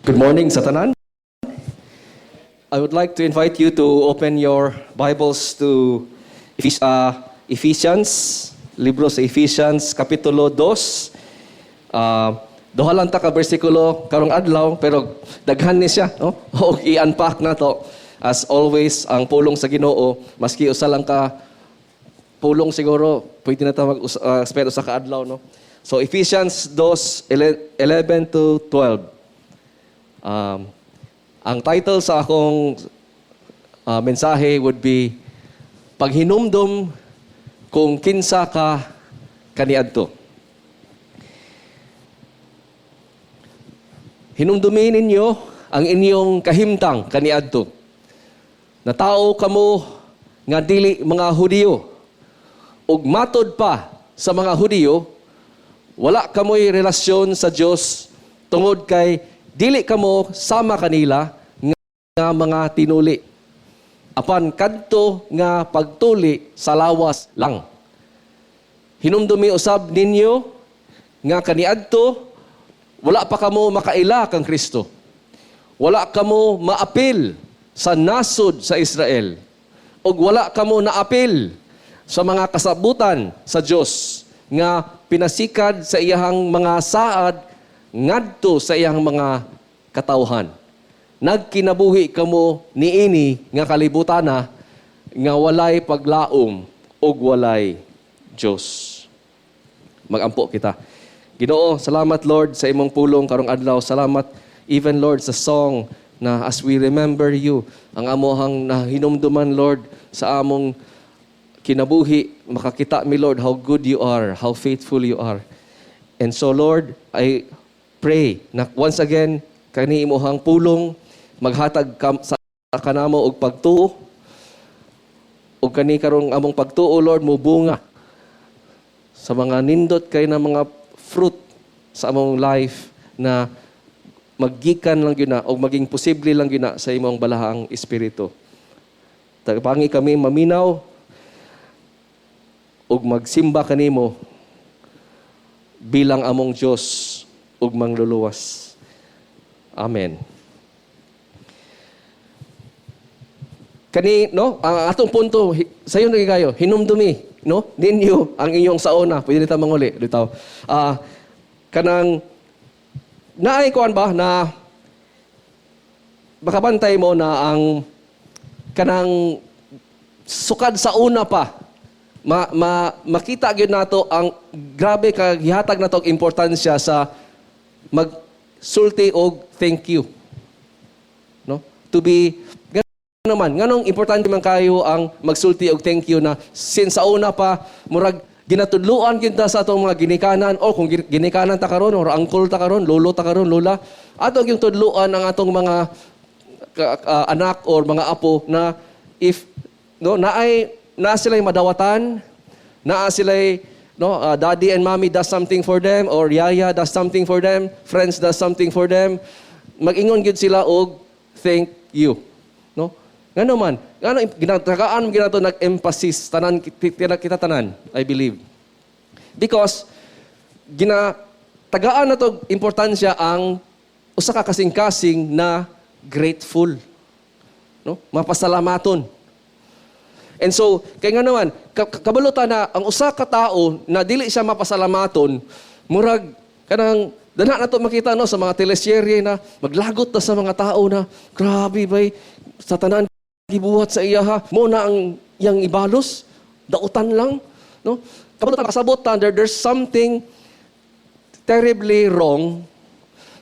Good morning sa tanan. I would like to invite you to open your Bibles to Ephesians, libro sa Ephesians, Kapitulo 2. Duha lang ta ka bersikulo karong adlaw, pero daghan ni siya, no? Og i-unpack na to. As always, ang pulong sa Ginoo, maski usa lang ka pulong siguro, pwede na ta mag spend usa ka adlaw, no? So Ephesians 2, 11 to 12. Ang title sa akong mensahe would be "Paghinumdum kung kinsa ka kaniadto." Hinumdumin ninyo ang inyong kahimtang kaniadto. Natao kamo nga dili mga Hudiyo ug matod pa sa mga Hudiyo, wala kamoy relasyon sa Dios tungod kay dili kamo sama kanila nga mga tinuli. Apan kadto nga pagtuli sa lawas lang. Hinumdumi usab ninyo nga kaniadto wala pa kamo makaila kang Kristo. Wala kamo maapil sa nasod sa Israel. Ug wala kamo naapil sa mga kasabutan sa Dios nga pinasikad sa iyahang mga saad ngadto sa iyang mga katawhan. Nagkinabuhi kamo niini nga kalibutana nga walay paglaom ug walay Dios. Magampo kita. Ginoo, salamat, Lord, sa imong pulong karong adlaw. Salamat even, Lord, sa song na as we remember you, ang amohang nahinumduman, Lord, sa among kinabuhi, makakita mi, Lord, how good you are, how faithful you are. And so, Lord, I pray na once again kani imuhang pulong maghatag sa kanamo og pagtuo, ug kani karong among pagtuo, Lord, mobunga sa mga nindot kay na mga fruit sa among life na maggikan lang gyud na o maging posible lang gyud na sa imong balahang espiritu. Tabangi kami maminaw ug magsimba kanimo bilang among Dios ug mangluluwas. Amen. Kani, no, ang atong punto sayo na kayo, hinumdumi, no, ninyo ang inyong sauna. Pwede nita manguli dito. Kanang naay kuan ba na makabantay mo na ang kanang sukad sa una pa ma, ma makita gyud nato ang grabe ka gihatag nato og importansya sa magsulti og thank you, no? To be naman nganong importante man kayo ang magsulti og thank you na since sa una pa murag ginatudloan gyud ta sa atong mga ginikanan o kung ginikanan ta karon or uncle ta karon, lolo ta karon, lola, ato gyung tudloan ang atong mga anak or mga apo na if, no, naay naa sila'y madawatan, naa sila'y, no, daddy and mommy does something for them or yaya does something for them, friends does something for them, mag-ingon gyud sila og thank you, no? Ngano man, ngano ginatagaan ginato nag-emphasis tanan kita, kita tanan, I believe. Because gina tagaan na to importansya ang usa ka kasing-kasing na grateful. No? Mapasalamaton. And so, kay nga naman, kabalutan na ang usa ka tao na dili siya mapasalamaton, murag kanang dana na to makita, no, sa mga teleserye na maglagot na sa mga tao na grabe bay sa tanan gibuhat sa iya ha, mo na ang iyang ibalos, dautan lang, no? Kabalutan, kasabutan there's something terribly wrong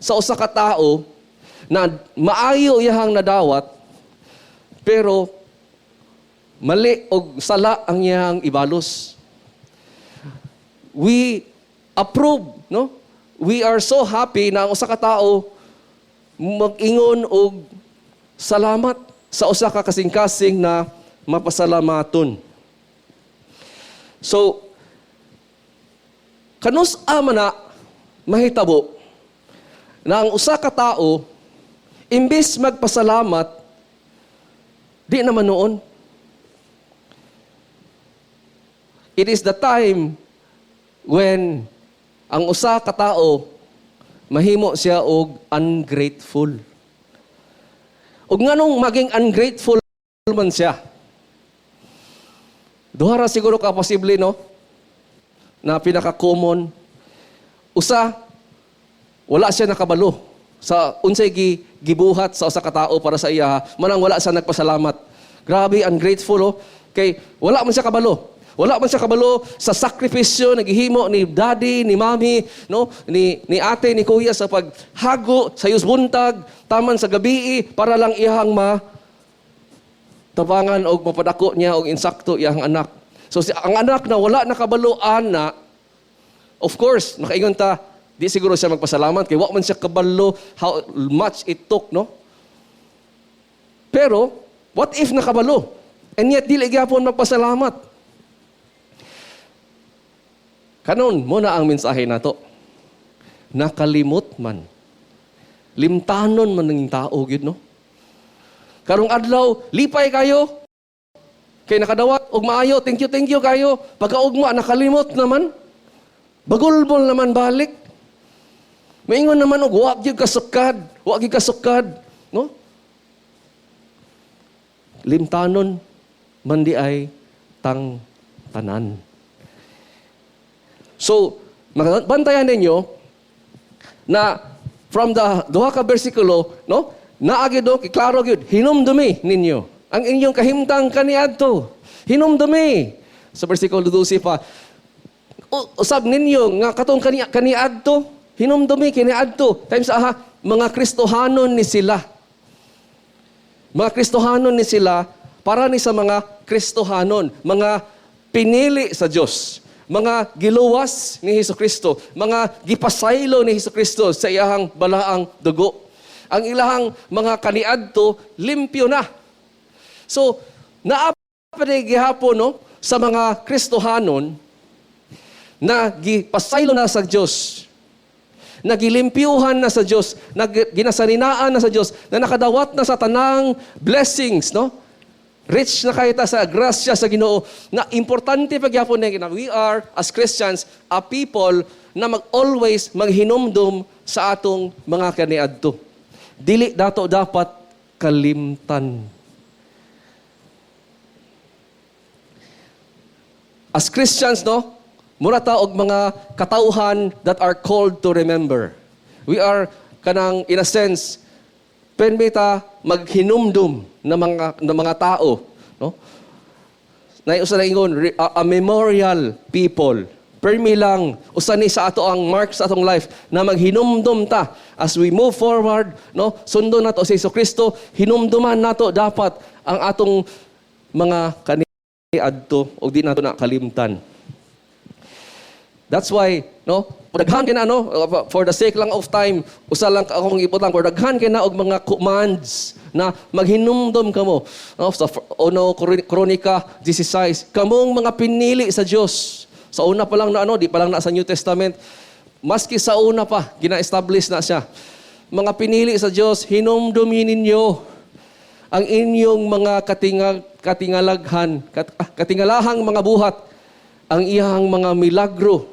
sa usa ka tao na maayo iyahang nadawat pero mali og sala ang iyang ibalos. We approve, no? We are so happy na ang usa ka tao mag-ingon og salamat sa usa ka kasing-kasing na mapasalamaton. So, kanus-a man na mahitabo na ang usa ka tao imbes magpasalamat, di naman noon? It is the time when ang usa ka tao Mahimo siya og ungrateful. Ug nganong maging ungrateful man siya? Duha ra siguro ka posible, no? Na pinaka-common. Usa, wala siya nakabalo sa unsay gibuhat sa usa ka tawo para sa iya, manang wala siya nagpasalamat. Grabe, ungrateful, oh. Kay wala man siya kabalo. Wala man siya kabalo sa sakripisyo na gihimo ni daddy, ni mommy, no, ni ate, ni kuya sa paghago sa buntag, taman sa gabi para lang iyang ma tabangan og mapadako niya og insakto iyang anak. So ang anak na wala nakabalo ana, of course, nakaingon ta, di siguro siya magpasalamat kay wa man siya kabalo how much it took, no? Pero what if nakabalo? And yet dili gyapon magpasalamat. Karon mao na ang mensahe nato. Nakalimot man. Limtanon man ng tao gyud, no? Karong adlaw, lipay kayo. Kay nakadawat og maayo, thank you kayo. Pagkaugma, nakalimot naman. Bagulbol naman balik. Maingon naman og wa gyud kasukad, wa gyud kasukad, no? Limtanon man di ay tang tanan. So, bantayan ninyo na from the duha ka bersikulo, no? Naa gyud do, klaro gyud, hinumdumi ninyo ang inyong kahimtang kaniadto. Hinumdumi. Sa bersikulo 12 pa, usab ninyo nga katong kaniadto, hinumdumi kaniadto. Times aha, mga Kristohanon ni sila. Mga Kristohanon ni sila para ni sa mga Kristohanon, mga pinili sa Dios, mga giluwas ni Hesus Kristo, mga gipasaylo ni Hesus Kristo sa iyahang balaang dugo. Ang ilahang mga kaniadto limpyo na. So, naa pa gihapon, no, sa mga Kristohanon na gipasaylo na sa Dios, na gilimpyuhan na sa Dios, na ginasaninaan na sa Dios, na nakadawat na sa tanang blessings, no? Rich na kaayo ta sa grasya sa Ginoo na importante pagyapon na we are as Christians a people na mag always maghinumdum sa atong mga kaniadto. Dili dato dapat kalimtan. As Christians, no, mura ta og mga katawhan that are called to remember. We are kanang, in a sense, permi ta maghinumdum na mga tao, no? Nay usa na ingon, a memorial people. Permi lang usa ni sa ato ang mark sa atong life na maghinumdum ta as we move forward, no? Sundon nato si Kristo, hinumduman nato dapat ang atong mga kaniadto ug di nato na kalimtan. That's why, no, daghan kay na, no, for the sake lang of time, usa lang akong ibutang, for daghan kay na og mga commands na maghinumdom kamo. No, sa Uno Kronika 16, kamong mga pinili sa Dios. Sa una pa lang na ano, di pa lang na sa New Testament, maski sa una pa, gina-establish na siya. Mga pinili sa Dios, hinumdumin ninyo ang inyong mga katingalahang mga buhat, ang iyahang mga milagro,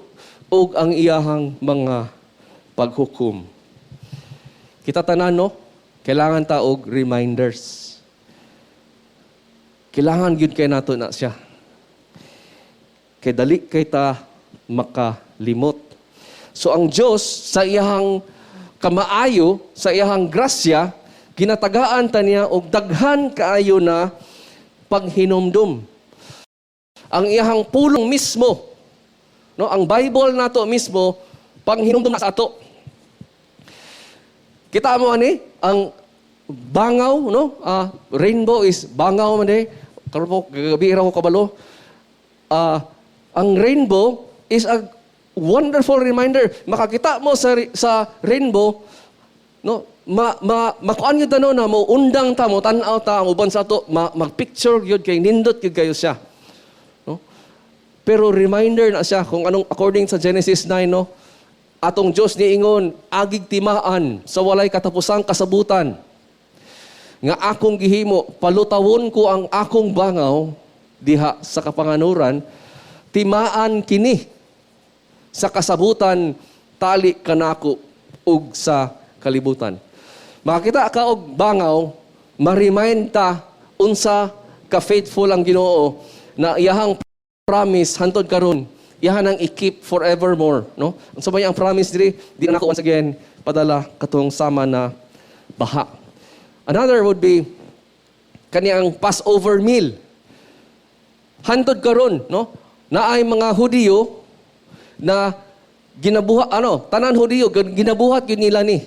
ug ang iyahang mga paghukom. Kita tanan, no? Kailangan ta og reminders. Kailangan gyud kay nato na siya. Kay dali kay ta makalimot. So ang Dios sa iyahang kamaayo, sa iyahang grasya, ginatagaan ta niya og daghan kaayo na paghinumdum. Ang iyahang pulong mismo, no, ang Bible nato mismo panghinumdum na sa ato. Kita mo ani ang bangaw, no? Rainbow is bangaw man eh. Karon po gagabi ra ko kabalo. Ang rainbow is a wonderful reminder. Makakita mo sa rainbow, no? Ma ma makuan gyud no na mo undang ta, mo tan-aw ta ang uban sa ato, mag-picture gyud kay nindot gyud kayo siya. No? Pero reminder na siya kung anong according sa Genesis 9, no? Atong Dios niingon, agig timaan sa walay katapusang kasabutan nga akong gihimo, palutawon ko ang akong bangaw diha sa kapanganuran, timaan kini sa kasabutan tali kanako. ug sa kalibutan. Makakita ka og bangaw, ma-remind ta unsa ka faithful ang Ginoo na iyahang promise hantod karon iyahan ang i-keep forevermore, no? Unsa ba ang promise diri? Di na ako once again padala katong sama na baha. Another would be kaniyang Passover meal. Hantod karon, no, naay mga Hudiyo na ginabuhat, ano, tanan Hudiyo ginabuhat gyud nila ni.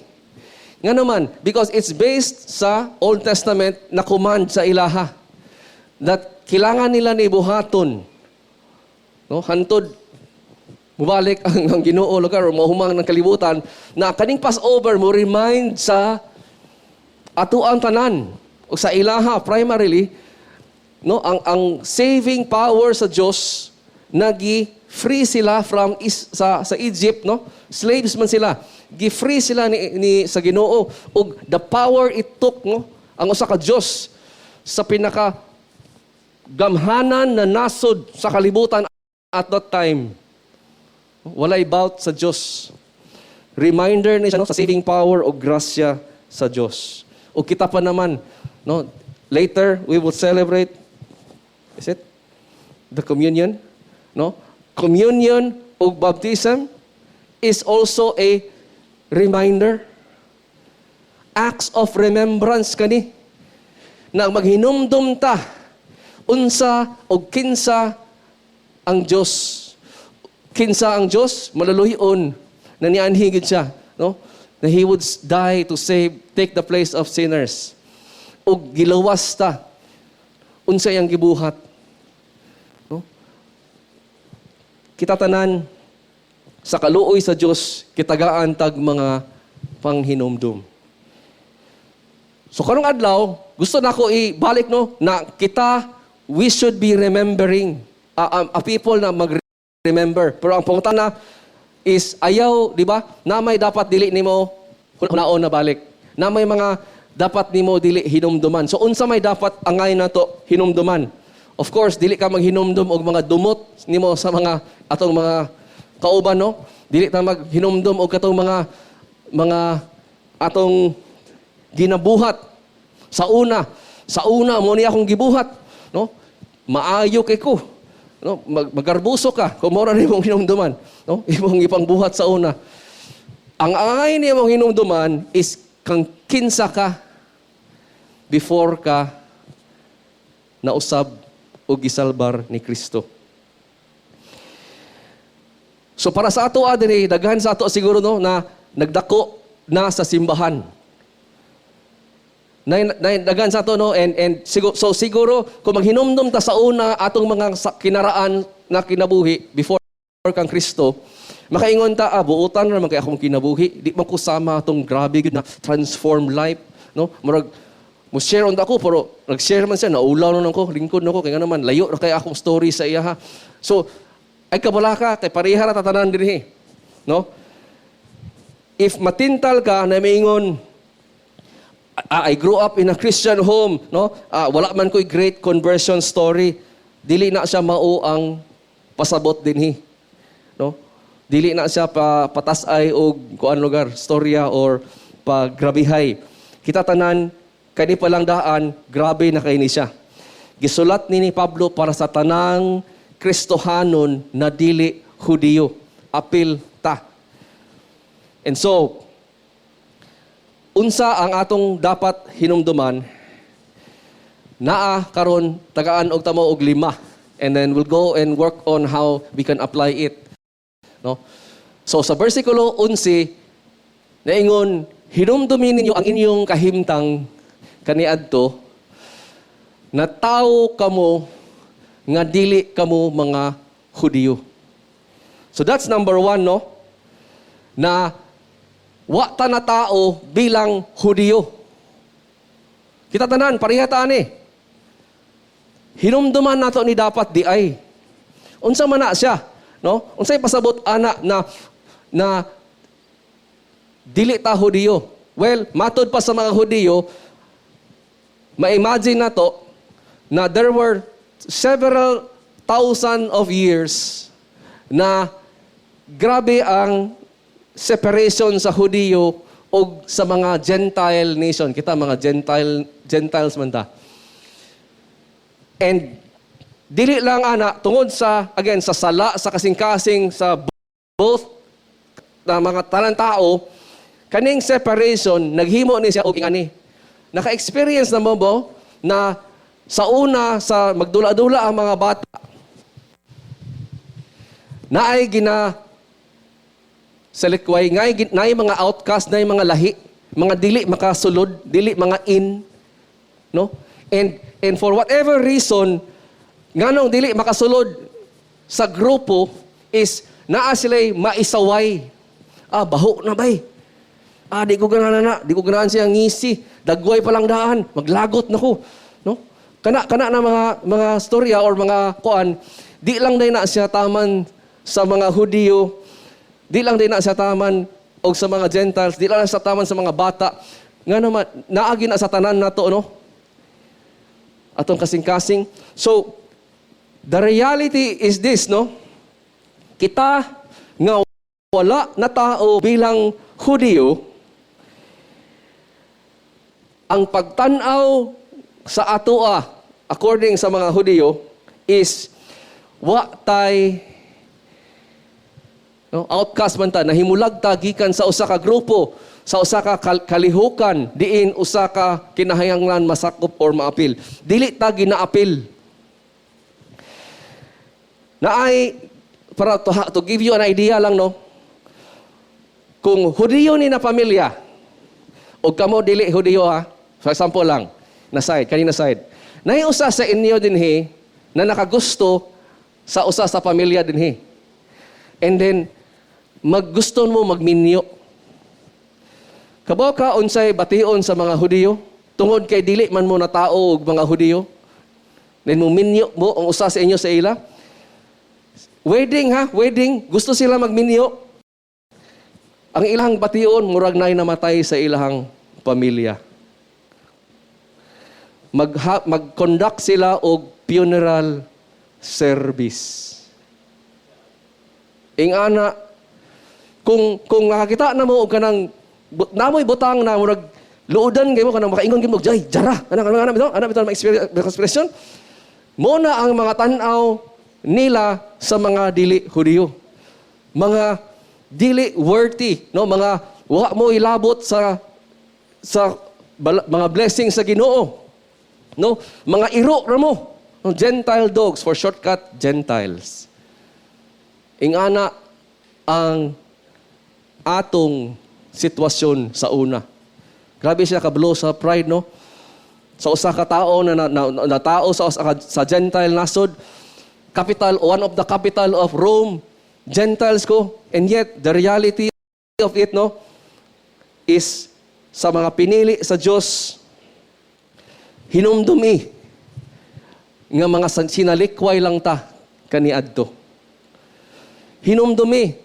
Nga naman, because it's based sa Old Testament na command sa ilaha that kailangan nila ni buhaton, no, hantod mubalik ang Ginoo lugar o mahumang ng kalibutan, na kaning Passover mo remind sa ato ang tanan o sa ilaha primarily, no, ang saving power sa Dios. Nagi free sila from is, sa Egypt, no? Slaves man sila, gi-free sila ni sa Ginoo, ug the power it took, no, ang usa ka Dios sa pinaka gamhanan na nasod sa kalibutan at that time, walay bout sa Dios. Reminder ni siya, no, sa saving power o grasya sa Dios. O kita pa naman, no, later we will celebrate, is it the communion, no? Communion o baptism is also a reminder, acts of remembrance kani na maghinumdum ta unsa o kinsa ang Dios. Kinsa ang Dios maluluy-on na nianhi gid siya, no, na he would die to save, take the place of sinners, ug gilawas ta. Unsa iyang gibuhat, no? Kita tanan, sa kaluoy sa Dios, kitagaan tag mga panghinumdum. So karong adlaw, gusto nako ibalik, no, na kita, we should be remembering, a people na mag-remember. Pero ang pangutana is ayaw, di ba? Na may dapat dili nimo hunaon na balik. Na may mga dapat nimo dili hinumduman. So unsa may dapat angay nato hinumduman? Of course, dili ka maghinumdum og mga dumot nimo sa mga atong mga kauban, no? Dili ta maghinumdum og katong mga atong ginabuhat sa una. Sa una mo ni akong gibuhat, no? Maayo kay ko. No, magarbuso ka kung mao ra nimong hinumduman, no? Imong ipangbuhat sa una. Ang angay nimong hinumduman is kang kinsa ka before ka nausab o gisalbar ni Kristo. So para sa ato diri, daghan sa ato siguro, no, na nagdako na sa simbahan. Na, daghan sa ato, no, and siguro, so siguro kung maghinumdum ta sa una atong mga kinaraan na kinabuhi before kang Kristo, makaingon ta, "Ah, buutan ra man kay akong kinabuhi, di man ko sama atong grabe gyud na transform life," no? Murag mo share unta ako, pero nag-share man siya, naulaw na ko, lingkod na ko, kay nga naman layo ra kay akong story sa iya ha. So ay kabala ka kay pareha ra tatanan dinhi, no? If matintal ka na maingon, "Ah, I grew up in a Christian home, no? Ah, wala man ko'y great conversion story." Dili na siya mao ang pasabot dinhi. No? Dili na siya pa patas-ay og kuan lugar, storya or pagrabihay. Kita tanan kani pa lang daan, grabe na kay ni siya. Gisulat ni Pablo para sa tanang Kristohanon na dili Hudiyo. Apil ta. And so, unsa ang atong dapat hinumduman? Naa karon tagaan og tamo og lima, and then we'll go and work on how we can apply it, no? So sa bersikulo 11, naingon, "Hinumdumin ninyo ang inyong kahimtang kaniadto na tao kamo nga dili kamo mga Hudiyo." So that's number one, no, na wa ta na tao bilang Hudiyo. Kita tanan, pareha ta ani. Hinumduman nato ni dapat di ay. Unsa man na siya, no? Unsay pasabot ana na na dili ta Hudiyo? Well, matod pa sa mga Hudiyo, ma-imagine nato na there were several thousand of years na grabe ang separation sa Hudiyo o sa mga Gentile nation. Kita mga Gentiles man ta. And dili lang ana tungod sa, again, sa sala sa kasing-kasing sa both na mga tanan tao, kaning separation naghimo ni siya og ani. Naka-experience na mo bo na sa una sa magdula-dula ang mga bata, naay gina salikway, naay mga outcast, naay mga lahi, mga dili makasulod, dili mga in, no? And for whatever reason nganong dili makasulod sa grupo is naa sila'y maisaway. "Ah, baho na bay. Ah, di ko ganahan na, di ko ganahan siya ngisi. Dagway pa lang daan, maglagot na ko." No? Kana kana na mga storya or mga kuan, di lang day na siya taman sa mga Hudiyo, di lang day na siya taman og sa mga Gentiles, di lang na siya taman sa mga bata. Nga naman, naagi na sa tanan nato, no? Atong kasing-kasing. So, the reality is this, no? Kita nga wala na tao bilang Hudiyo, ang pagtanaw sa atoa according sa mga Hudiyo is wa tay, no, outcast man ta, nahimulag ta gikan sa usa ka grupo, sa usa ka kalihukan diin usa ka kinahanglan masakop or maapil. Dili ta ginaapil. Naay para to give you an idea lang, no, kung Hudiyo ni na pamilya o kamo dili Hudiyo ha, for example lang, na side kanina side, naay usa sa inyo dinhi na nakagusto sa usa sa pamilya dinhi, and then maggusto mo magminyo. Kabaw ka unsay bation sa mga Hudiyo tungod kay dili man mo na tao og mga Hudiyo? Then mo minyo mo ang usa sa inyo sa ila. Wedding ha, wedding, gusto sila magminyo. Ang ilang bation, murag nay namatay sa ilang pamilya. Mag-conduct sila og funeral service. Ingana kung nakakita na mo og kanang namoy butang na murag luodan kay mo, kanang makaingon gyud mo, "Jay, jara." Kanang kanang ana bitaw ma expression. Mo na ang mga tan-aw nila sa mga dili Hudiyo. Mga dili worthy, no? Mga wa mo ilabot sa mga blessings sa Ginoo. No? Mga iro ra mo. No? Gentile dogs, for shortcut Gentiles. Ingana ang atong sitwasyon sa una. Grabe siya kablo sa pride, no? Sa usa ka tao na tao sa usa ka, sa Gentile nasod, capital, one of the capital of Rome, Gentiles ko, and yet the reality of it, no, is sa mga pinili sa Dios, hinumdumi nga mga sinalikway lang ta kaniadto. Hinumdumi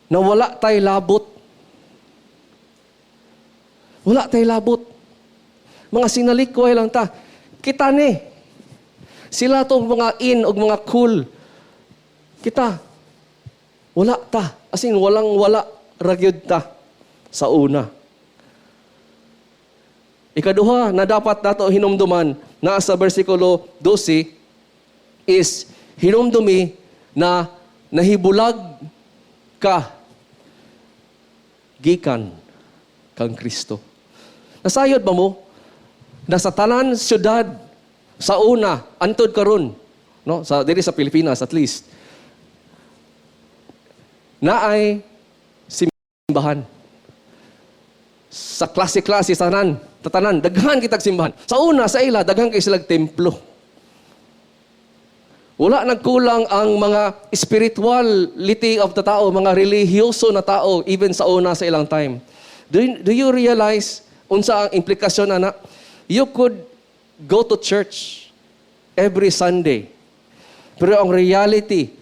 na wala tay labot. Wala tay labot. Mga sinalikway lang ta. Kita ni. Sila tong mga in og mga cool. Kita. Wala ta. As in, walang wala ragyod ta sa una. Ikaduha na dapat nato hinumduman na sa versikulo 12 is hinumdumi na nahibulag ka gikan kang Kristo. Nasayod ba mo na sa tanan syudad sa una antod karon, no, sa diri sa Pilipinas at least, naay simbahan sa klase-klase, sa tanan, tatanan, daghan kitag simbahan. Sa una, sa ila, daghan kay silag templo. Wala nagkulang ang mga spirituality of the tao, mga religyoso na tao, even sa una sa ilang time. Do you realize unsa ang implikasyon ana? You could go to church every Sunday. Pero ang reality,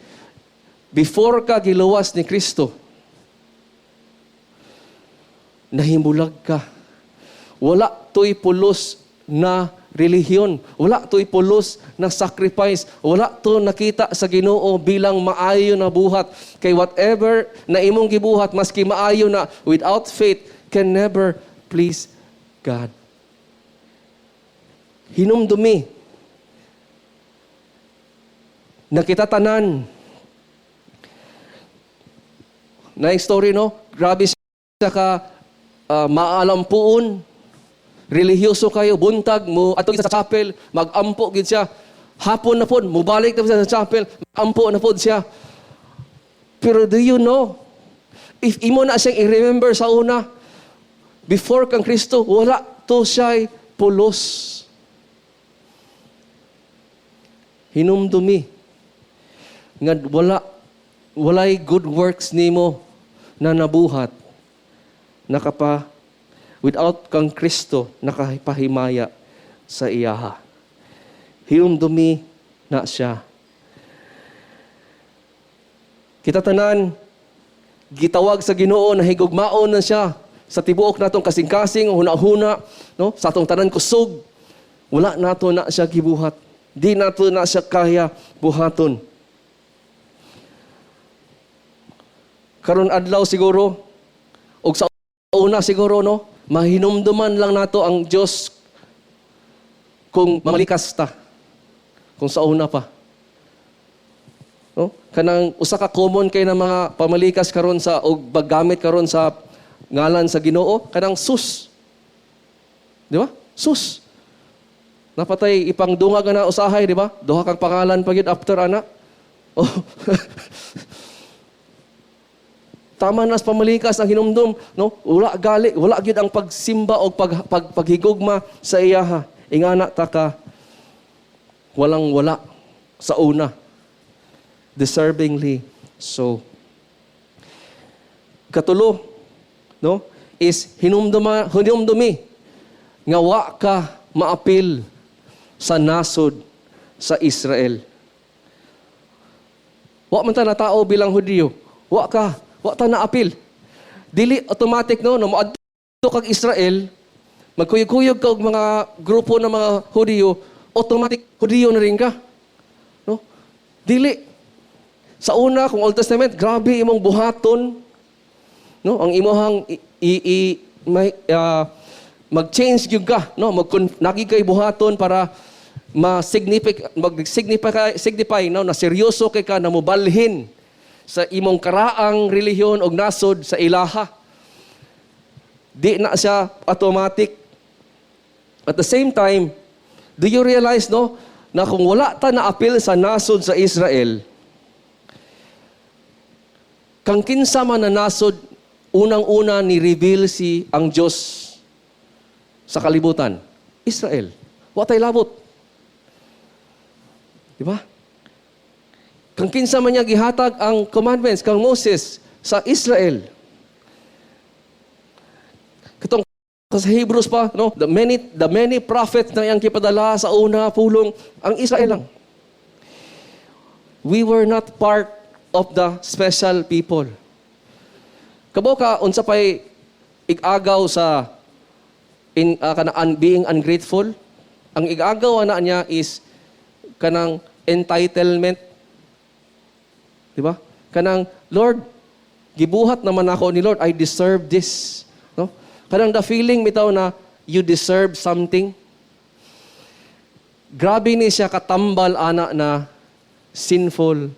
before ka giluwas ni Kristo, nahimulag ka. Wala to'y pulos na relihiyon. Wala to'y pulos na sacrifice. Wala to nakita sa Ginoo bilang maayo na buhat. Kay whatever na imong gibuhat, maski maayo na, without faith, can never please God. Hinumdumi na kita tanan. Na story, no? Grabe siya ka maalampuon. Relihiyoso kayo, buntag mo ato sa chapel, magampo gid siya. Hapon na pod, mubalik na siya sa chapel, ampo na pod siya. Pero do you know, if imo na siyang i-remember sa una, before kang Kristo, wala to siya'y pulos. Hinumdumi nga walay good works nimo na nabuhat nakapa without kang Kristo nakapahimaya sa iyaha. Hinumdumi na siya. Kita tanan gitawag sa Ginoo na higugmaon na siya sa tibuok natong kasing-kasing, huna-huna, no? Sa atong tanan kusog. Wala nato na siya gibuhat. Di nato na siya kaya buhaton. Karon adlaw siguro og sa una siguro, no, mahinumduman lang nato ang Dios kung mamalikas ta. Kung sa una pa. No? Kanang usa ka common kay na mga pamalikas karon sa og paggamit karon sa ngalan sa Ginoo, kanang sus. Di ba? Sus. Napatay ipangdungag na usahay, di ba? Duha kang pangalan pa gyud after ana. Oh. Tama na sa pamalikas ang hinumdum, no? Wala gali, wala gyud ang pagsimba o paghigugma sa iyaha. Ingana ta ka walang wala sa una. Deservingly so. Katulo, no? Is hinumdumi nga wa ka maapil sa nasod sa Israel. Wa man ta na tao bilang Hudiyo. Wa ka, wa ta naapil. Dili automatic, no, no moadto kag Israel, magkuyog-kuyog ka og mga grupo ng mga Hudiyo, automatic Hudiyo na rin ka. No? Dili. Sa una, kung Old Testament, grabe imong buhaton, no? Ang imuhang i, may mag-change gyud ka, no? Mag nagi kay buhaton para ma-signify mag-signify signify, no, na seryoso kay ka na mobalhin sa imong karaang relihiyon og nasod sa ilaha. Di na siya automatic. At the same time, do you realize, no, na kung wala ta na apil sa nasod sa Israel, kang kinsa man na nasod unang-una ni reveal si ang Dios sa kalibutan? Israel. Wa tay labot. Di ba? Kang kinsa man niya gihatag ang commandments kang Moses sa Israel. Katong sa Hebrews pa, no? The many prophets na iyang kipadala sa una pulong ang Israel lang. We were not part of the special people. Kabalo ka unsa pay igagaw sa in kana being ungrateful? Ang igagaw ana niya is kanang entitlement. Di ba? Kanang, "Lord, gibuhat naman ako ni Lord, I deserve this." No? Kanang the feeling bitaw na you deserve something. Grabe ni siya katambal ana na sinful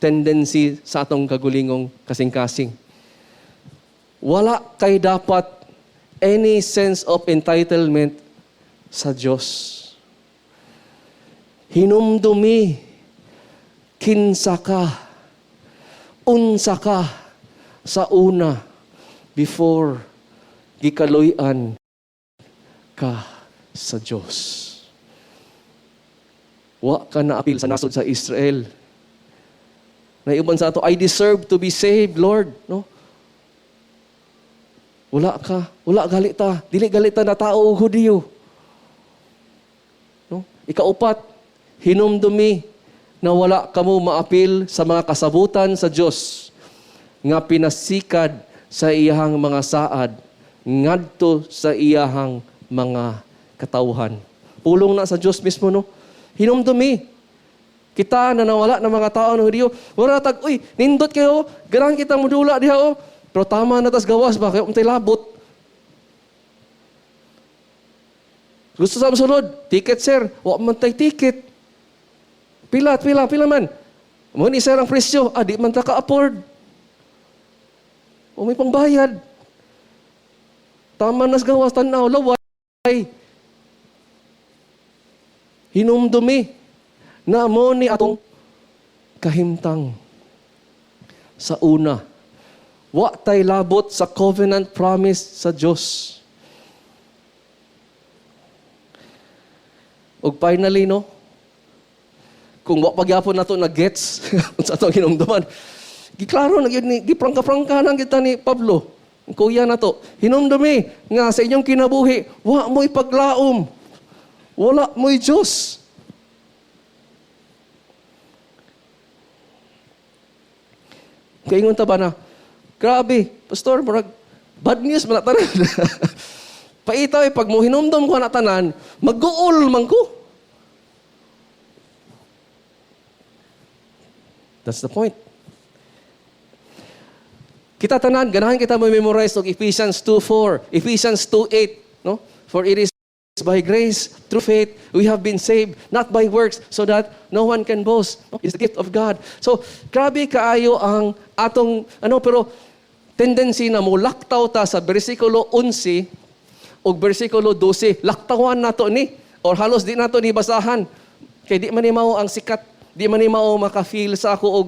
tendency sa atong kagulingong kasing-kasing. Wala kay dapat any sense of entitlement sa Diyos. Hinumdumi, kinsa ka, unsa ka sa una before gikaluy-an ka sa Diyos. Wa ka na apil sa nasod sa Israel. Naiuban sa ato, "I deserve to be saved, Lord." No? Wala ka. Wala gali ta. Dili gali ta na tao o Hudiyo. No? Ikaupat, hinumdumi na wala kamo maapil sa mga kasabutan sa Dios nga pinasikad sa iyahang mga saad ngadto sa iyahang mga katawhan. Pulong na sa Diyos mismo, no? Hinumdumi. Kita na nawala ng mga tao ng Hudiyo. Wala tag, "Uy, nindot kayo, ganahan kita mudula diha, oh." Pero tama na tas gawas ba, kaya untay labot. Gusto sa sulod, "Ticket, sir." "Wa man tay ticket." "Pila, pila, pila man?" "Mo ni, sir, ang presyo." "Ah, di man ta ka-afford." O may pangbayad. Tama nas gawas, tanaw, laway. Hinumdumi na mo ni atong kahimtang sa una. Wa tay labot sa covenant promise sa Dios. Ug finally, no, kung wa pagyapon nato na gets sa atong hinumduman, giklaro na gyud ni, giprangka-prangka na kita ni Pablo. Ang kuya na to, hinumdumi nga sa inyong kinabuhi, wa mo'y paglaom. Wala mo'y Diyos. Kaingon ta ba na, "Grabe, pastor, murag bad news man na tanan. Paitaw, eh, pag mo hinumdum ko na tanan, mag-uol man ko." That's the point. Kita tanan, ganahan kita mo memorize og Ephesians 2:4, Ephesians 2:8, no? For it is by grace, through faith, we have been saved, not by works, so that no one can boast. It's the gift of God. So, grabe kaayo ang atong, ano, pero tendency na mo laktaw ta sa bersikulo 11 o bersikulo 12. Laktawan nato ni, or halos di nato ni basahan. Kay di man ni mao ang sikat, di man ni mao maka-feel sa ako og,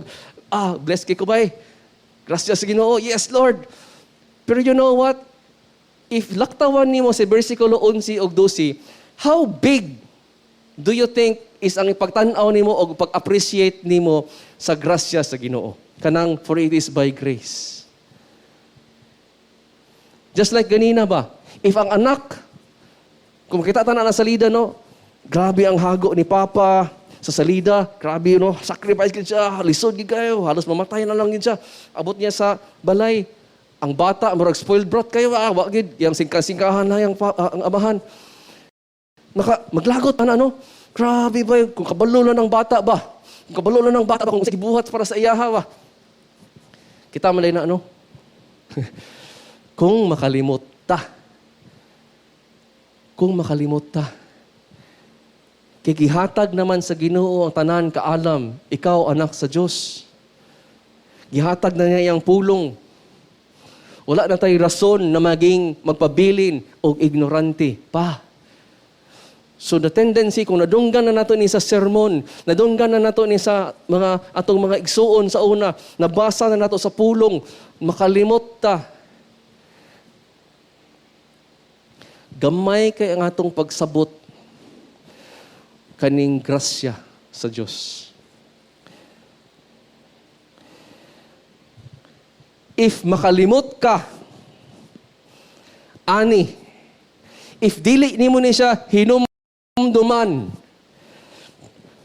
"Ah, bless kay ko bay. Gracias sa Ginoo, yes Lord." Pero you know what? If laktawan nimo sa bersikulo 11 ug 12, how big do you think is ang ipagtan-aw nimo o pag-appreciate nimo sa grasya sa Ginoo? Kanang for it is by grace. Just like ganina ba? If ang anak, kung makita ta na sa salida, no? Grabe ang hago ni Papa sa salida, grabe, no? Sacrifice gid siya, lisod gid kayo, halos mamatay na lang gid siya. Abot niya sa balay, ang bata, murag spoiled brat kayo, ah, wa gid, yang singka-singkahan na yang ang amahan. Naka, maglagot ana, no? Grabe ba, kung kabalo lang ng bata ba? Kung kabalo lang ng bata ba, kung gibuhat para sa iyaha ba? Kita man na, ano? Kung makalimot ta. Kung makalimot ta. Kay gihatag naman sa Ginoo ang tanan kaalam, ikaw anak sa Dios. Gihatag na niya iyang pulong. Wala na tayo rason na maging magpabilin o ignorante pa. So the tendency, kung nadunggan na nato ni sa sermon, nadunggan na nato ni sa mga atong mga igsuon sa una, nabasa na nato sa pulong, makalimot ta. Gamay kay ang atong pagsabot kaning grasya sa Dios. If makalimot ka, ani, if dili nimo ni siya hinumduman,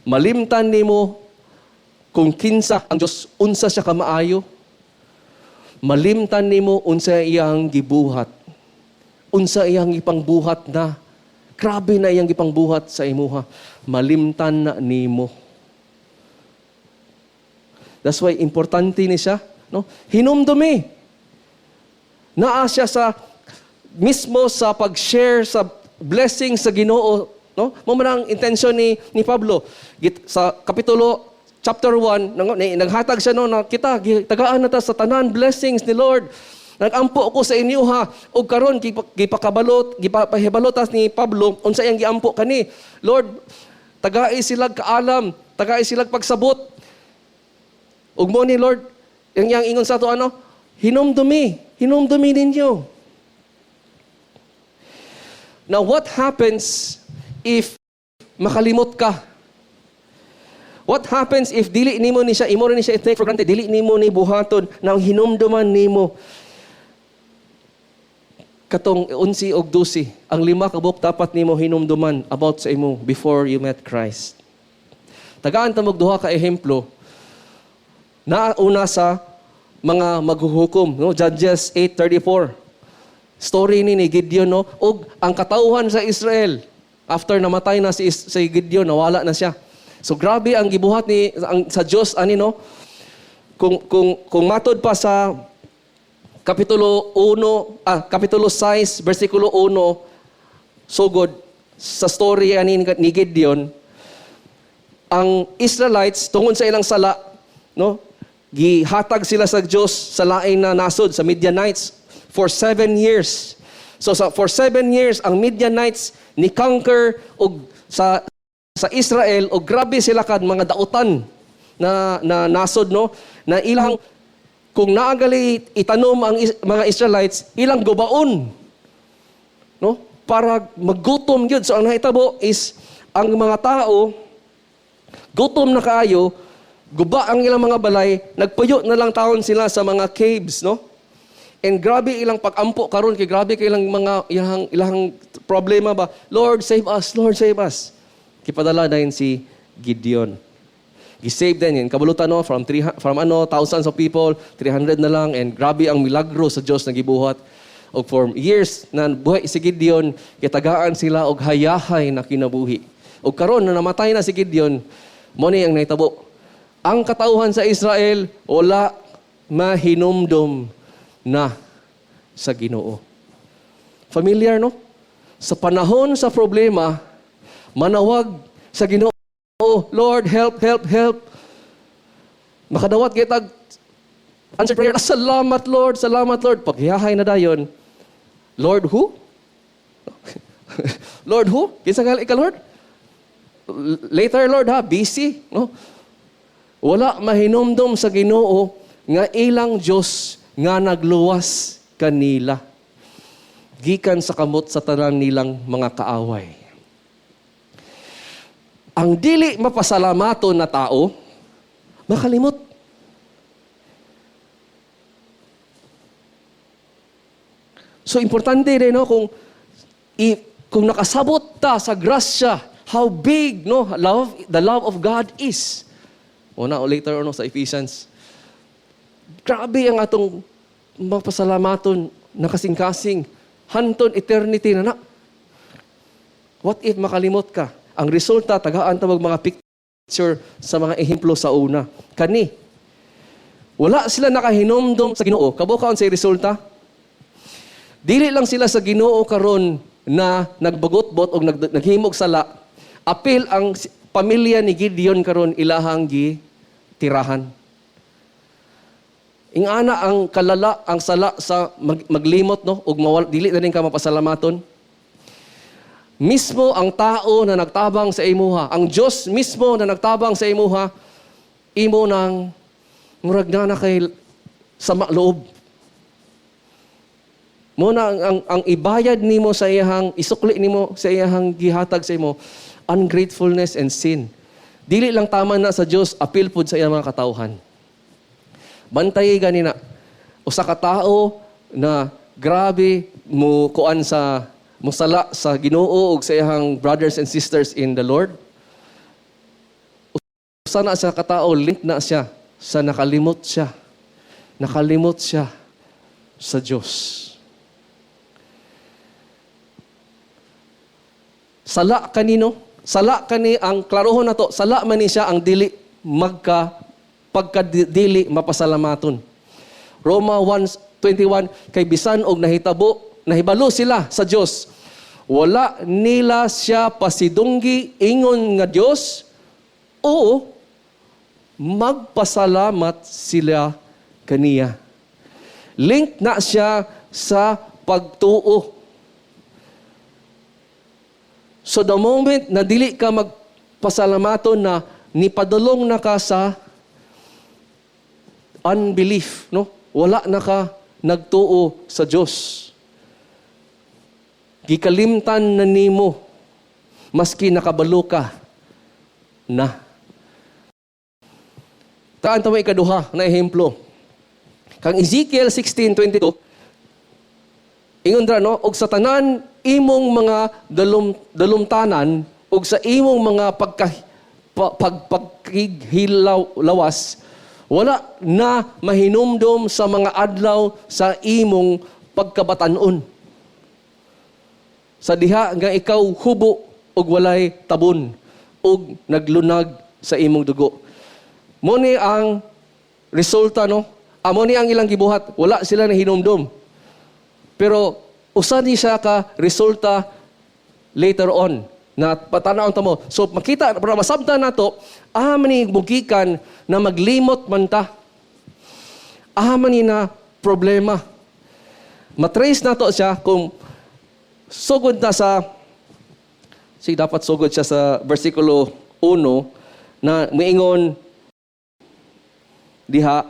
malimtan nimo kung kinsa ang Dios, unsa siya kamaayo, malimtan nimo unsa iyang gibuhat, unsa iyang ipangbuhat na, grabe na iyang gipangbuhat sa imuha, malimtan na nimo. That's why importante ni siya, no? Hinumdumi. Naa siya sa mismo sa pag-share sa blessing sa Ginoo, no? Mo man ang intention ni Pablo sa kapitulo chapter 1, naghatag siya, no, na kita tagaan na ta sa tanan blessings ni Lord. Nagampo ko sa inyo ha, ug karon gipakabalot, gipahibalotas ni Pablo unsa iyang giampo kani. Lord, tagai sila kaalam, tagai sila pagsabot. Ug mo ni Lord, yang iyang ingon sa ato ano, hinumdumi, hinumdumi ninyo. Now what happens if makalimot ka? What happens if dili nimo ni siya, imo ni siya i-take for granted, dili nimo ni buhaton nang hinumduman nimo katong 11 og 12, ang lima ka buok dapat nimo hinumduman about sa imo before you met Christ? Tagaan ta og duha ka ehemplo. Nauna sa mga maghuhukom, no? Judges 8:34. Story ni Gideon, no, ug ang katawhan sa Israel. After namatay na si Gideon, nawala na siya. So grabe ang gibuhat ni ang, sa Dios ani, no. Kung matod pa sa kapitulo 1, kapitulo 6, bersikulo 1 sugod sa story ani ni Gideon, ang Israelites, tungod sa ilang sala, no, gihatag sila sa Dios sa lain na nasod, sa Midianites, for 7 years. So for 7 years ang Midianites ni conquer og sa Israel, og grabe sila kad mga dautan na na nasod, no, na ilang kung naagali itanom ang mga Israelites, ilang gubaon, no, para maggutom gyud. So ang nahitabo is ang mga tao gutom na kaayo, guba ang ilang mga balay, nagpuyo na lang taon sila sa mga caves, no? And grabe ilang pag-ampo karon kay grabe kay ilang mga ilang problema ba. "Lord, save us, Lord, save us." Gipadala dayon si Gideon. Gi-save din yun. Kabulutan, no, from ano, thousands of people, 300 na lang, and grabe ang milagro sa Diyos na gibuhat. Og for years na buhay si Gideon, gitagaan sila og hayahay na kinabuhi. Og karon na namatay na si Gideon, mo ni ang nahitabo. Ang katauhan sa Israel wala mahinumdom na sa Ginoo. Familiar, no? Sa panahon sa problema, manawag sa Ginoo, "Lord, help, help, help." Makadawat kitag answer prayer, "Salamat, Lord, salamat, Lord." Paghiyahay na dayon, "Lord who? Lord who? Kinsa gali ka, Lord? Later, Lord, ha, busy." No? Wala mahinumdom sa Ginoo nga ilang Dios nga nagluwas kanila gikan sa kamot sa tanan nilang mga kaaway. Ang dili mapasalamaton na tao, makalimot. So importante rin, no, kung nakasabot ta sa grasya, how big, no, love the love of God is. O na later on, no, sa Ephesians. Grabe ang atong mapasalamaton na kasing-kasing hanton eternity na na. What if makalimot ka? Ang resulta, tagaan ta og mga picture sa mga ehemplo sa una. Kani, wala sila nakahinumdom sa Ginoo. Kabalo ka unsay resulta? Dili lang sila sa Ginoo karon na nagbagot-bot o naghimog sala. Apil ang pamilya ni Gideon karon ilahang gi tirahan. Ingana ang kalala ang sala sa maglimot, no, ug mawal, dili na rin ka mapasalamaton. Mismo ang tao na nagtabang sa imuha, ang Dios mismo na nagtabang sa imuha, imo nang murag na na kay sama loob. Mo na ang ibayad nimo sa iyahang isukli nimo sa iyahang gihatag sa imo, ungratefulness and sin. Dili lang tama na sa Dios, apil pud sa iyang mga katawhan. Bantay gani na usa ka tao na grabe mo kuan sa musala sa Ginoo ug sa iyang brothers and sisters in the Lord. Usa na siya katao, link na siya sa nakalimot siya. Nakalimot siya sa Dios. Sala kanino? Sala kani ang klarohon na to, sala man ni siya ang dili magka pagkadili mapasalamaton. Roma 1:21, kay bisan og nahitabo, nahibalo sila sa Dios, wala nila siya pasidunggi ingon nga Dios o magpasalamat sila kaniya. Link na siya sa pagtuo. So the moment na dili ka magpasalamaton na, nipadulong na ka sa unbelief, no? Wala na ka nagtuo sa Dios. Gikalimtan na nimo maski nakabalo ka na. Taan ta mo ikaduha na ehemplo. Kang Ezekiel 16:22, ingon dra, no, "Og sa tanan imong mga dalumtanan ug sa imong mga pagkighilaw lawas, wala na mahinumdom sa mga adlaw sa imong pagkabatanon sa diha nga ikaw hubo ug walay tabon ug naglunag sa imong dugo. Mo ni ang resulta, no? Amo ni ang ilang gibuhat, wala sila nahinumdum. Pero usa ni siya ka resulta later on na patanaon ta mo. So makita para masabtan nato man ni mugikan na maglimot man ta. Man ni na problema. Matrace nato siya kung sugod na sa si dapat sugod siya sa versikulo 1 na miingon diha.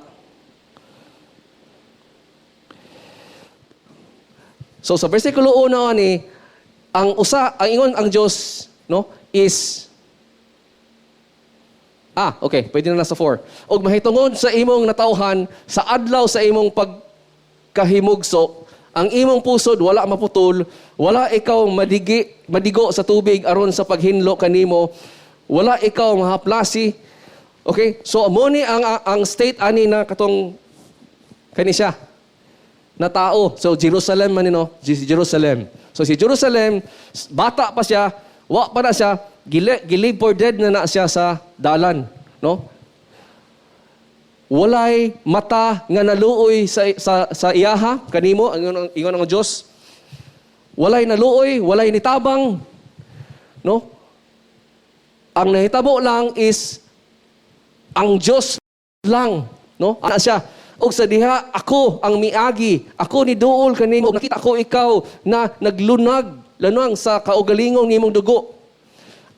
So sa versikulo 1 ani ang usa ang ingon ang Dios, no, is. Ah, okay, pwede na sa 4. Og mahitungod sa imong natawhan sa adlaw sa imong pagkahimugso, ang imong pusod wala maputol, wala ikaw madigo sa tubig aron sa paghinlo kanimo, wala ikaw mahaplasi. Okay? So mo ni ang state ani na katong kani siya na tao. So Jerusalem man ni, no, si Jerusalem. So si Jerusalem, bata pa siya, wa pa na siya, gi-leave for dead na na siya sa dalan, no? Walay mata nga naluoy sa iyaha kanimo, ingon ang Dios. Walay naluoy, walay nitabang, no? Ang nahitabo lang is ang Dios lang, no? Ana siya. Og sa diha ako ang miagi, ako ni duol kanimo, nakita ko ikaw na naglunag lanang sa kaugalingong nimong dugo.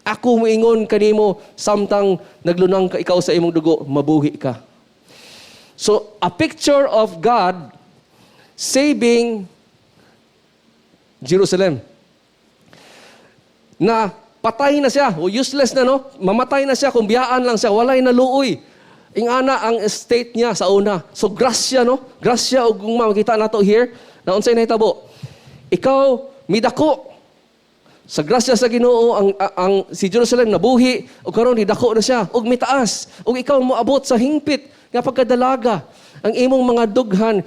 Ako moingon kanimo samtang naglunang ka ikaw sa imong dugo, mabuhi ka. So a picture of God saving Jerusalem. Na patay na siya, o useless na, no? Mamatay na siya kung biyaan lang siya, walay naluoy. Ingana ang state niya sa una. So grasya, no? Grasya ug gugma makita nato here na unsay nahitabo. Ikaw midako sa grasya sa Ginoo, ang si Jerusalem nabuhi ug karon nidako na siya ug mitaas ug ikaw moabot sa hingpit nga pagkadalaga. Ang imong mga dughan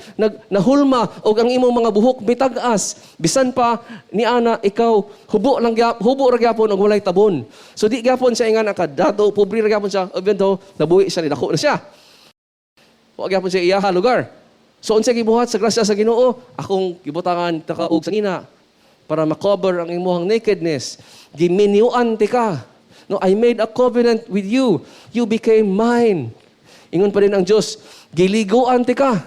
nahulma ug ang imong mga buhok mitag-as. Bisan pa ni ana ikaw hubo lang gyap, hubo ra gyapon ug walay tabon. So di gyapon siya ingana ka dato, pobre ra gyapon siya, ug bento nabuhi siya, nidako na siya. Wa gyapon siya iyaha lugar. So unsay gibuhat sa grasya sa Ginoo? Akong gibutangan ta ka og sanina para makover ang imong nakedness. Giminyuan ti ka. No, I made a covenant with you. You became mine. Ingon pa din ang Diyos, giliguan ti ka.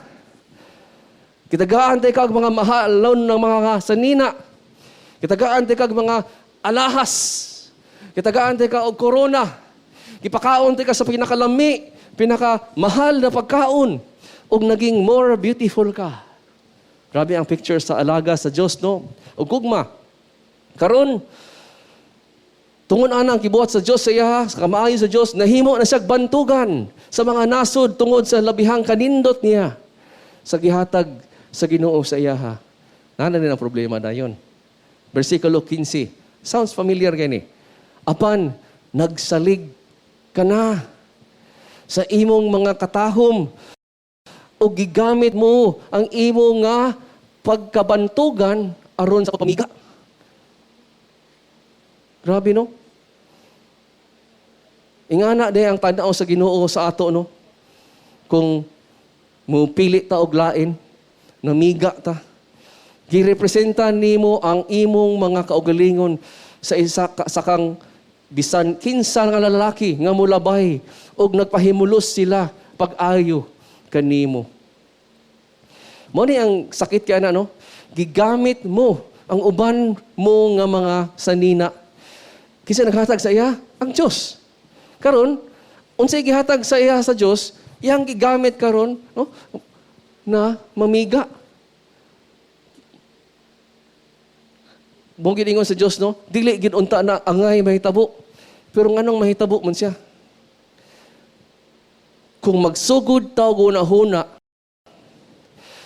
Kitagaan ti ka og mga mahalon ng mga sanina. Kitagaan ti ka og mga alahas. Kitagaan ti ka og korona. Gipakaon ti ka sa pinakalami, pinakamahal na pagkaon. Ug naging more beautiful ka. Grabe ang picture sa alaga sa Diyos, no? Ug gugma. Karon, tungod ana ang gibuhat sa Dios sa iya, sa kamaayo sa Dios, nahimo na siya bantugan sa mga nasod tungod sa labihang kanindot niya sa gihatag sa Ginoo sa iyaha. Nana din ang problema na yon. Versikulo 15. Sounds familiar gani. Apan nagsalig ka na sa imong mga katahom o gigamit mo ang imong nga pagkabantugan aron sa pamiga. Grabe, no? Ingana day ang tanaw sa Ginoo sa ato, no? Kung mupili ta og lain, namiga ta. Girepresenta nimo ang imong mga kaugalingon sa isa sa kang bisan kinsa nga lalaki nga mulabay ug nagpahimulos sila pag-ayo kanimo. Mo ni ang sakit kay ana, no? Gigamit mo ang uban mo nga mga sanina. Kinsa naghatag sa iya? Ang Dios. Karon, unsay gihatag sa iya sa Dios, iyang gigamit karon, no, na mamiga. Mao gid ingon sa Dios, no? Dili gid unta na angay mahitabo. Pero nganong mahitabo man siya? Kung magsugod ta og hunahuna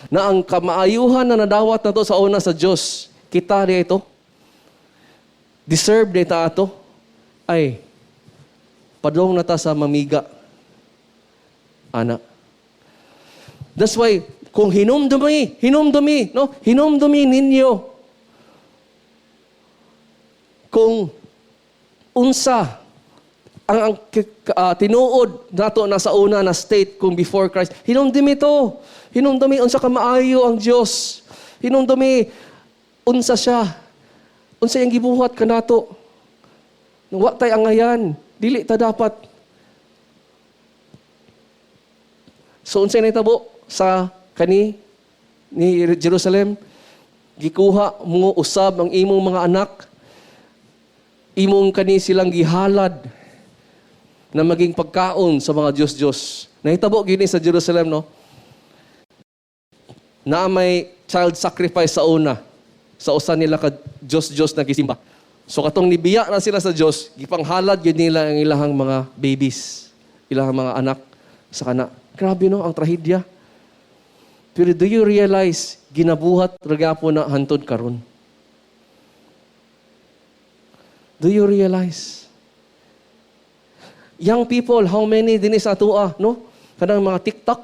na ang kamaayuhan na nadawat nato sa una sa Dios, kita di ito, deserve di ta ato, ay padong na ta sa mamiga. Ana. That's why, kung hinumdumi, hinumdumi, no? Hinumdumi ninyo. Kung Unsa ang tinuod nato na sa una na state kung before Christ. Hinumdumi to. Hinumdumi unsa ka maayo ang Dios. Hinumdumi unsa siya. Unsa iyang gibuhat kanato. Wa tay angayan, dili ta dapat. So unsay nahitabo sa kani ni Jerusalem? Gikuha mo usab ang imong mga anak, imong kani silang gihalad na maging pagkaon sa mga Diyos-Diyos. Nahitabo gini sa Jerusalem, no? Na may child sacrifice sa una, sa usa nila ka Diyos-Diyos na gisimba. So katong nibiya na sila sa Diyos, gipanghalad gyud nila ang ilahang mga babies, ilahang mga anak sa kana. Grabe, no, ang trahedya. Pero do you realize, ginabuhat ra gyapon na hantod karon? Do you realize? Young people, how many dinhi sa atoa, no? Kanang mga TikTok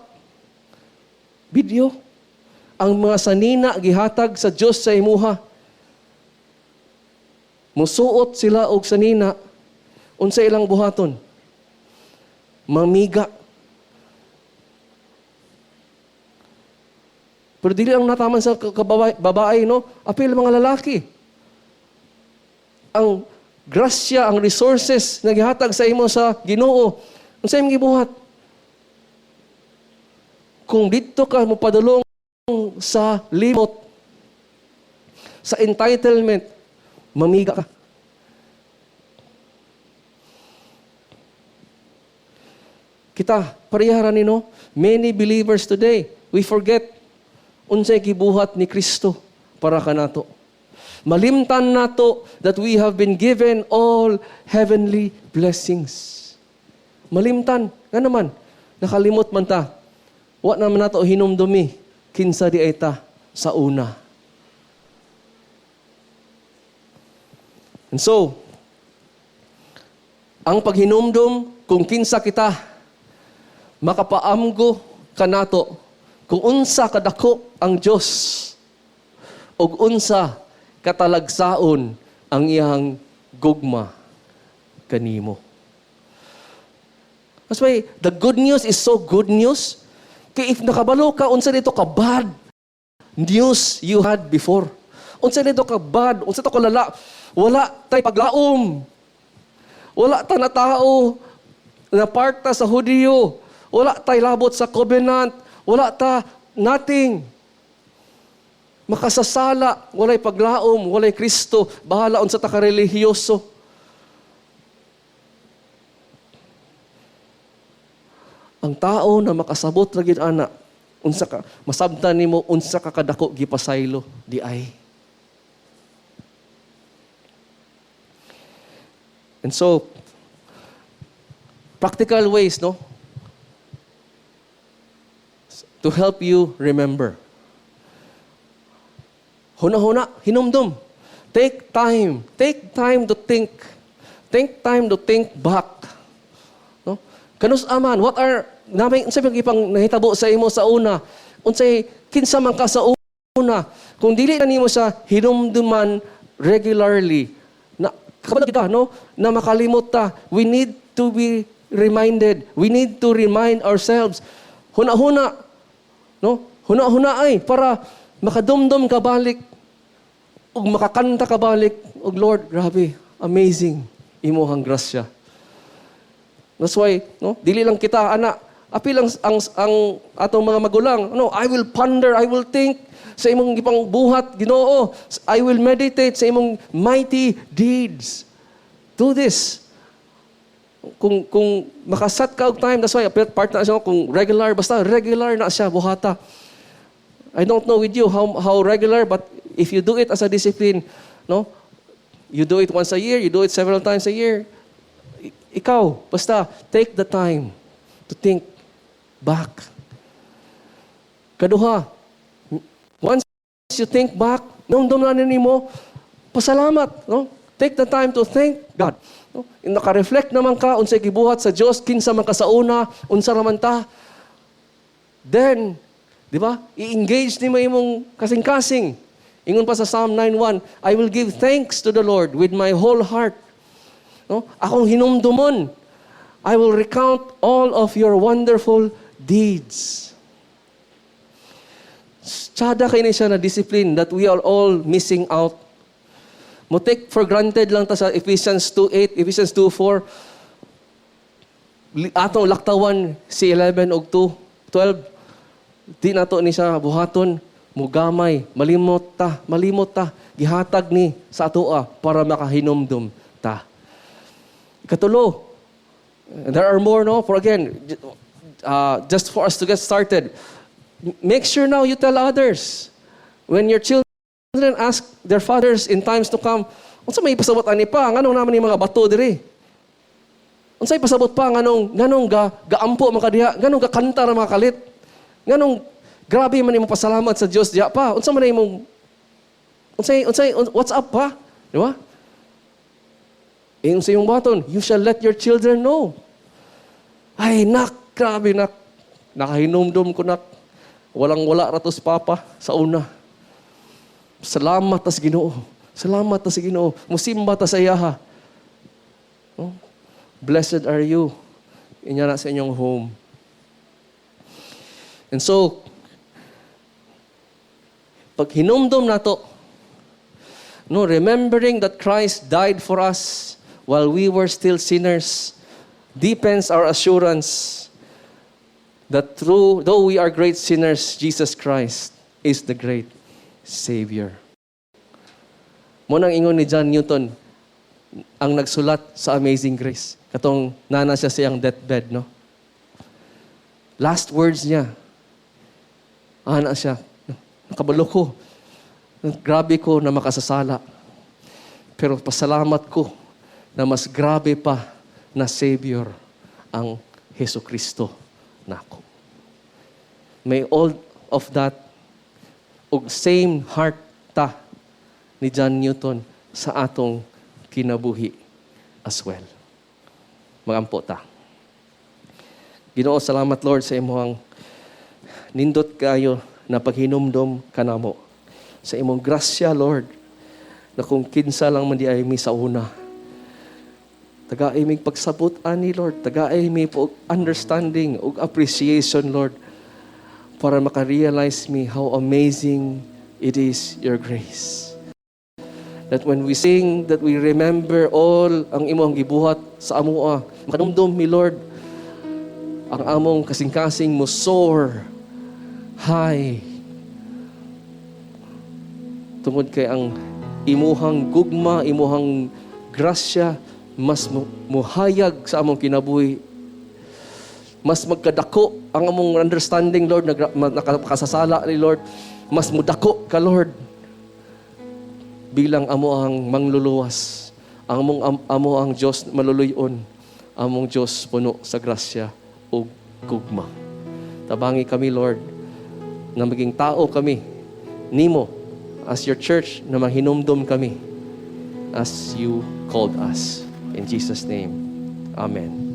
video. Ang mga sanina gihatag sa Dios sa imuha. Musuot sila og sanina, unsa ilang buhaton? Mamiga. Pero dili ang nataman sa babae, no? Apil mga lalaki. Ang grasya, ang resources na gihatag sa imo sa Ginoo, unsa imong gibuhat? Kung didto ka mopadulong sa limot, sa entitlement, mamiga ka. Kita, pareha ra ni, no? Many believers today, we forget unsay gibuhat ni Kristo para kanato. Malimtan nato that we have been given all heavenly blessings. Malimtan. Nga naman, nakalimot man ta. Wa naman nato hinumdumi kinsa di ay ta sa una. And so, ang paghinumdum kung kinsa kita, makapaamgo kanato kung unsa kadako ang Dios ug unsa katalagsaon ang iyang gugma kanimo. That's why the good news is so good news. Kay if nakabalo ka, unsa dito ka bad news you had before. Unsa dito ka bad, unsa to kalala. Wala tay paglaom. Wala ta na tao na part ta sa Hudiyo. Wala tay labot sa covenant. Wala ta nothing. Makasasala, walay paglaom, walay Kristo, bahala unsa ta ka relihiyoso. Ang tao na makasabot ra gyud ana, unsa ka masabtan nimo unsa ka kadako gipasaylo di ay. And so, practical ways, no? To help you remember. Huna-huna, hinumdum. Take time. Take time to think. Take time to think back. No? Kanus aman, what are, namay, unsa bang ipang nahitabo sa imo sa una? Unsay kinsa man ka sa una? Kung dili na nimo sa hinumduman regularly, na kabalo kita, no? Na makalimot ta. We need to be reminded. We need to remind ourselves. Huna-huna, no? Huna-huna ay para makadumdum ka balik ug makakanta ka balik og Lord, grabe, amazing imuhang grasya. That's why, no, dili lang kita ana, apil ang atong mga magulang, no, I will ponder, I will think sa imong gipang buhat, Ginoo. I will meditate sa imong mighty deeds. Do this. Kung makasat ka og time, that's why part na siya kung regular, basta regular na siya buhata. I don't know with you how regular, but if you do it as a discipline, no, you do it once a year, you do it several times a year. Ikaw, basta take the time to think back. Kaduha, once you think back, nung na nimo, pasalamat, no? Take the time to thank God. No? Naka-reflect naman ka unsay gibuhat sa Dios, kinsa man ka sa una, unsa ra man ta. Then, di ba? I-engage nimo imong kasing-kasing. Ingon pa sa Psalm 9:1, "I will give thanks to the Lord with my whole heart. No? Akong hinumdumon. I will recount all of your wonderful deeds. Tsada kay ni siya na discipline that we are all missing out. Mo take for granted lang ta sa Ephesians 2:8, Ephesians 2:4. Atong laktawan si 11 og 2, 12. Di nato ni siya buhaton, mugamay, malimot ta, malimot ta. Gihatag ni sa atoa para makahinumdum ta. Ikatulo, there are more, no? For again, just for us to get started, make sure now you tell others. When your children ask their fathers in times to come, "Unsa may pasabot ani pa? Nganong naa man ni mga bato diri? Unsay pasabot pa nganong ga gaampo man ka diha? Nganong ga kanta ra mga kalit? Nganong grabe man imong pasalamat sa Dios diha pa? Unsa man imong unsay what's up pa?" Di ba? Ingon sa iyong baton, you shall let your children know. "Ay, nak, grabe nak. Nakahinumdum ko, nak. Walang wala ra to si Papa sa una. Salamat ta sa Ginoo. Salamat ta sa Ginoo. Musimba ta sa iyaha." Oh, blessed are you. Inya na sa inyong home. And so, pag hinumdum nato, no, remembering that Christ died for us while we were still sinners, deepens our assurance that though we are great sinners, Jesus Christ is the great Savior. Mao nang ingon ni John Newton, ang nagsulat sa Amazing Grace. Katong naa na siya sa iyang deathbed, no? Last words niya, ana siya, "Nakabalo ko, grabe ko na makasasala. Pero pasalamat ko na mas grabe pa na Savior ang Heso Kristo nako." May all of that ug same heart ta ni John Newton sa atong kinabuhi as well. Magampo ta. Ginoo, salamat, Lord, sa imong nindot kayo na paghinumdom kanamo. Sa imong grasya, Lord, na kung kinsa lang man diay mi sa una. Tagaay mig pagsabot ani, Lord. Tagaay mi po understanding ug appreciation, Lord, para maka-realize mi how amazing it is, your grace. That when we sing, that we remember all ang imong gibuhat sa amoa. Makanumdum mi, Lord, ang among kasing-kasing mo soar high. Tungod kay ang imuhang gugma, imuhang grasya, mas muhayag sa among kinabuhi. Mas magkadako ang among understanding, Lord, na nakasasala ni Lord. Mas mudako ka, Lord, bilang amo ang mangluluwas. Ang among amo ang Diyos maluluyon. Among Diyos puno sa grasya ug gugma. Tabangi kami, Lord, na maging tao kami nimo as your church na mahinumdum kami as you called us. In Jesus' name, Amen.